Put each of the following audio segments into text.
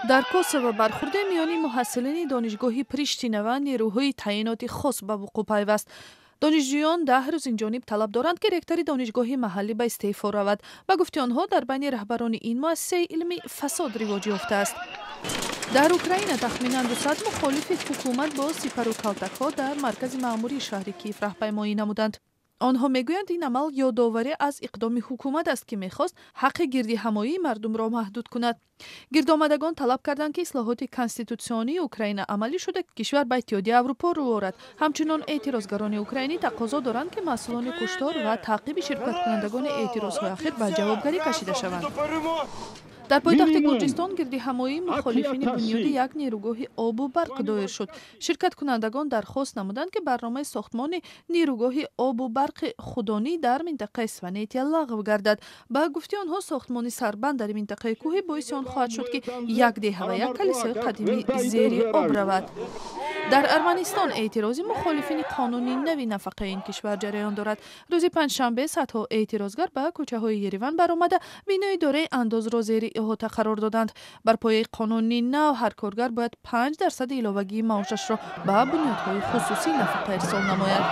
Дар Косово бархурде миёни муҳассилини донишгоҳи Приштина ва нерӯҳои таъиноти хос ба вуқӯъ пайваст. Донишҷӯён 10 рӯз инҷониб талаб доранд, ки ректори донишгоҳи маҳаллӣ ба истеъфо равад. Ба гуфти онҳо, дар байни раҳбарони ин муассисаи илмӣ фасод ривоҷ ёфтааст. Дар Украина тахминан 200 мухолифи ҳукумат бо сипару калтакҳо дар маркази маъмурии шаҳри Киев раҳпаймоӣ намуданд. Онҳо мегӯянд, ин амал ёдоварӣ аз иқдоми ҳукумат аст, ки мехост ҳаққи гирдиҳамоии мардумро маҳдуд кунад. Гирдомадагон талаб карданд, ки ислоҳоти конститутсионии Украина амалӣ шуда, кишвар ба Иттиҳоди Аврупо рӯ орад. Ҳамчунон эътирозгарони украинӣ тақозо доранд, ки масъулони куштор ва таъқиби ширкаткунандагони эътирозҳои ахир ба ҷавобгарӣ кашида шаванд. Дар пойтахти Гурҷистон гирдиҳамоии мухолифини бунёди як нерӯгоҳи обу барқ доир шуд. Ширкаткунандагон дархост намуданд, ки барномаи сохтмони нерӯгоҳи обу барқи худонӣ дар минтақаи Сванетия лағв гардад. Ба гуфти онҳо, сохтмони сарбанд дар минтақаи кӯҳӣ боиси он хоҳад шуд, ки як деҳа ва як калисои қадимӣ зери об равад. Дар Арманистон эътирози мухолифини қонуни нави нафақаи ин кишвар ҷараён дорад. Рӯзи панҷшанбе садҳо эътирозгар ба кӯчаҳои Ереван баромада, бинои идораи андозро зери иҳота қарор доданд. Бар пояи қонуни нав, ҳар коргар бояд 5 дарсади иловагии маошашро ба бунёдҳои хусусӣ нафақа ирсол намояд.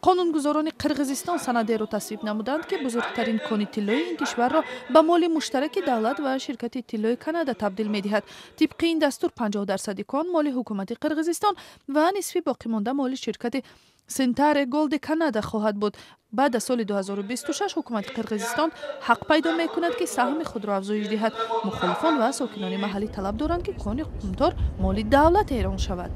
Қонунгузорони Қирғизистон санадеро тасвиб намуданд, ки бузургтарин кони тиллои ин кишварро ба моли муштараки давлат ва ширкати тиллои Канада табдил медиҳад. Тибқи ин дастур, 50 дарсади кон моли ҳукумати Қирғизистон ва нисфи боқимонда моли ширкати Сентаре Голди Канада хоҳад буд. Баъд аз соли 2026 ҳукумати Қирғизистон ҳақ пайдо мекунад, ки саҳми худро афзоиш диҳад. Мухолифон ва сокинони маҳаллӣ талаб доранд, ки кони Қумтор моли давлат эълон шавад.